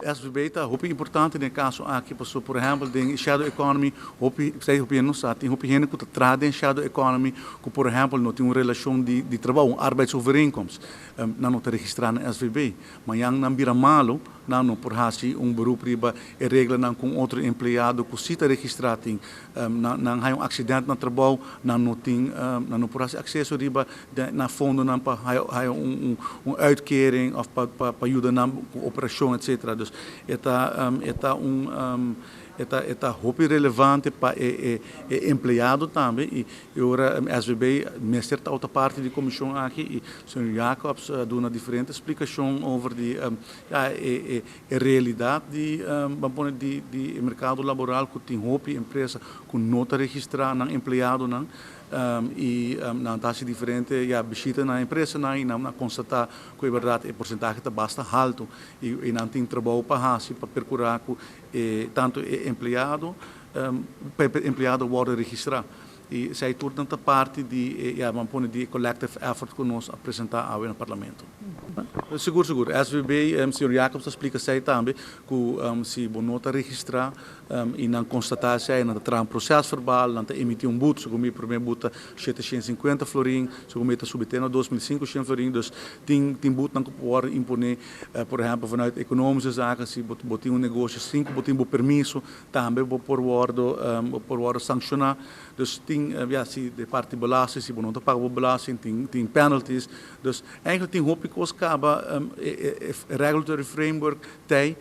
SVB ta hopi importante den caso aki, paso, por ehempel, den shadow economy, hopi, sei hopi no sa, tin hopi hende cu ta traha den shadow economy, cu, por ehempel, no tin un relacion di trabou, un arbeidsovereenkomst. Nan no ta registra na SVB. Mañan nan bira malo, nan no por hasi un beroep riba e reglanan cu otro empleado cu si ta registra tin. Nan hay un accidente na trabou, nan no tin, nan no por hasi acceso riba na fondonan pa hay un uitkering of pa yuda nan cu operacion, etc. Dus e ta hopi relevante pa e empleado tambe y ora SVB mester ta otro parti di comision aki y señor Jacobs duna diferente splicacion over di ja, e realidad di ban pone di mercado laboral, cu tin hopi empresa cu no ta registra nan empleadonan y nan ta diferente, ja, bishita na empresa nan y nan constata cu e berdad e porcentahe ta basta halto y nan tin trabou pa hasi pa percura cu tanto e empleado pa empleado wordo registra. Y esey tur ta parti di, ja, ban pone, di collective effort cu nos a presenta awe na parlamento. Sigur, sigur. SVB, señor Jacobs a splica esey tambe, cu si bo no ta registra y nan constata esey, nan ta traha un procesverbaal, nan ta emiti un boete, segun mi, prome boete 750 florin, segun mi ta subi te na 2500 florin, dus tin boete nan por impone, por ehempel, vanuit economische zaken, si bo tin un negoshi sin bo tin permiso, tambe bo por wordo sanciona. Dus tin, ja, si de parti belasting, si bo no ta paga belasting, tin penalties. Dus eigenlijk tin hopi cos caba, e regulatory framework tey.